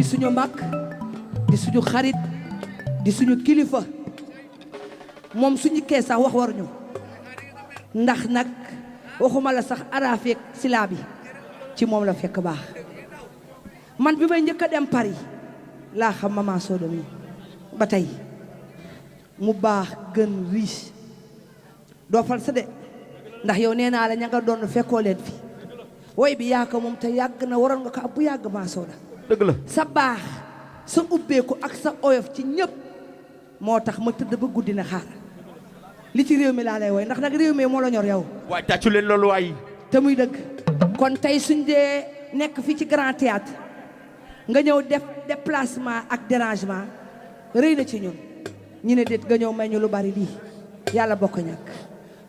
di suñu mag di suñu xarit di suñu kilifa moom suñu kee sax wax waruñu ndax nag waxuma la sax araafeek silaa bi ci moom la fekk baax man bi may njëkk a dem Paris laa xam Mama Soda mi ba tey mu baax gën riche doo fal sa de ndax yow nee naa la ña nga doon fekkoo leen fi woy bi yaa ko moom te yàgg na waroon nga ko ab bu yàgg Mama Soda dëgg la sa baax sa ubbeeku ak sa oyof ci ñëpp moo tax ma tëdd ba guddi na xaar li ci réew mi laa lay woy ndax nag réew mi moo la ñor yow. waay tàccu leen loolu waay. te muy dëgg kon tey suñ dee nekk fii ci Grand Théâtre nga ñëw def déplacement ak dérangement rëy na ci ñun ñu ne déet nga ñëw may ñu lu bari lii yàlla bokk ñàkk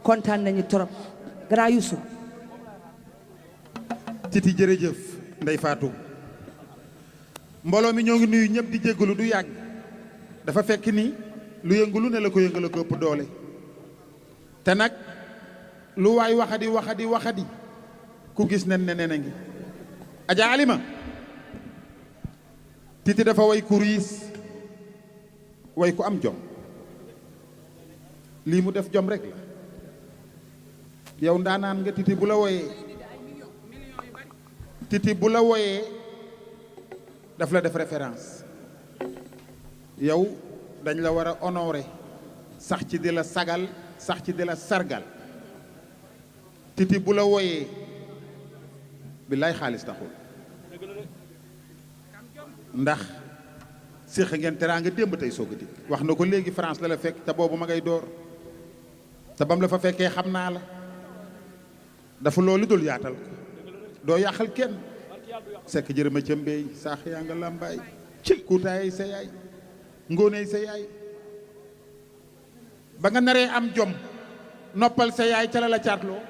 kontaan nañu trop Grand Youssou. Titi jërëjëf Ndeye Fatou. mbooloo mi ñoo ngi nuyu ñëpp di jéggalu du yàgg dafa fekk ni lu yëngulu ne la ko yëngala ko ëpp doole te nag lu waay waxadi ku gis nen ne nena ngi Adja Alima Titi dafa way ku riis way ku am jom lii mu def jom rek la yow ndaanaan nga Titi bu la woyee daf la def référence yow dañ la war a honorer sax ci di la sagal sax ci di la sargal Titi bu la woyee billaay xaalis taxul ndax séq ngeen teraanga démb tey soog a dikk wax na ko léegi France la la fekk te boobu ma ngay door te bam la fa fekkee xam naa la dafa loolu dul yaatal ko doo yàqal kenn sekk jërëma ca mbéy saax yaa nga làmbaay ci kuutaay sa yaay ngóoney sa yaay ba nga naree am jom noppal sa yaay ca la caatloo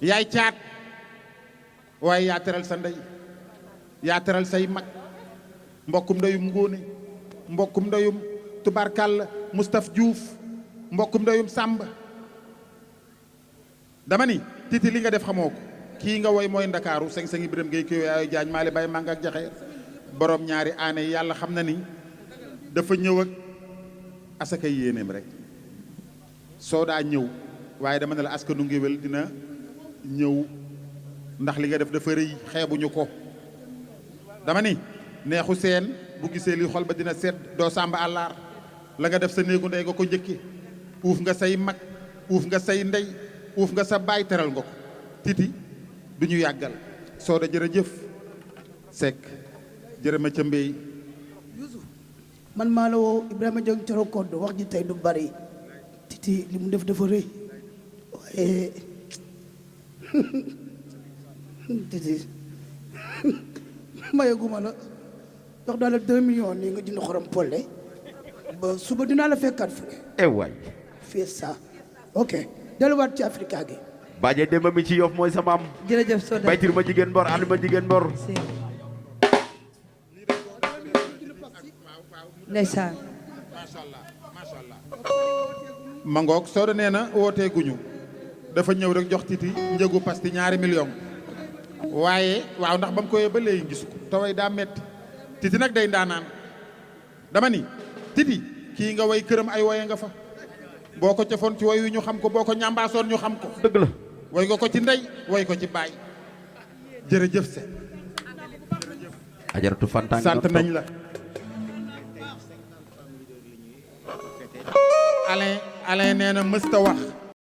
yaay caat waaye yaa teral sa ndey yaa teral say mag mbokkum ndeyum ngóone mbokkum ndeyum tubaarkàlla Moustapha Diouf mbokkum ndeyum Sàmba dama ni Titi li nga def xamoo ko kii nga woy mooy Ndakaaru seng-sengi Biram Géey kii yaayu jaañ maali bay manga ak jaxeer borom ñaari aane yi yàlla xam na ni dafa ñëw ak asaka yéeneem rek soo daa ñëw waaye dama ne la askanu ngéwél dina ñëw ndax li nga def dafa rëy xeebuñu ko dama ni neexu seen bu gisee li xol ba dina sedd doo sàmba àllaar la nga def sa néegu ndey nga ko njëkke uuf nga say mag uuf nga say ndey uuf nga sa baay teral nga ko Titi du ñu yàggal soo da jërëjëf Seck jërëma ca mbéy man maa la woo Ibrahima Dieng coro kodd wax ji tey du bari Titi li mu def dafa rëy waaye Titi mayeguma la jox daal la 2 millions nii nga jënd xorom polle ba suba dinaa la fekkaat fi waay fii ça ok delluwaat ci Africa gi bàjje démb mi ci Yoff mooy sama am jërëjëf Soda baytir ma jigéen mbor ànd ma jigéen mbor ndeysaan ma ngoog soo da nee na wootee guñu dafa ñëw rek jox Titi njëgu pasti 2 millions waaye waaw ndax ba mu koy ba léegi gisu ko taway daa metti Titi nag day ndaanaan dama ni Titi kii nga way këram ay woye nga fa boo ko cofoon ci woy wi ñu xam ko boo ko ñambaasoon ñu xam ko dëgg la woy nga ko ci ndey woy ko ci baay jërëjëf se ajaratu Fanta sant nañ la Alain nee na mësta wax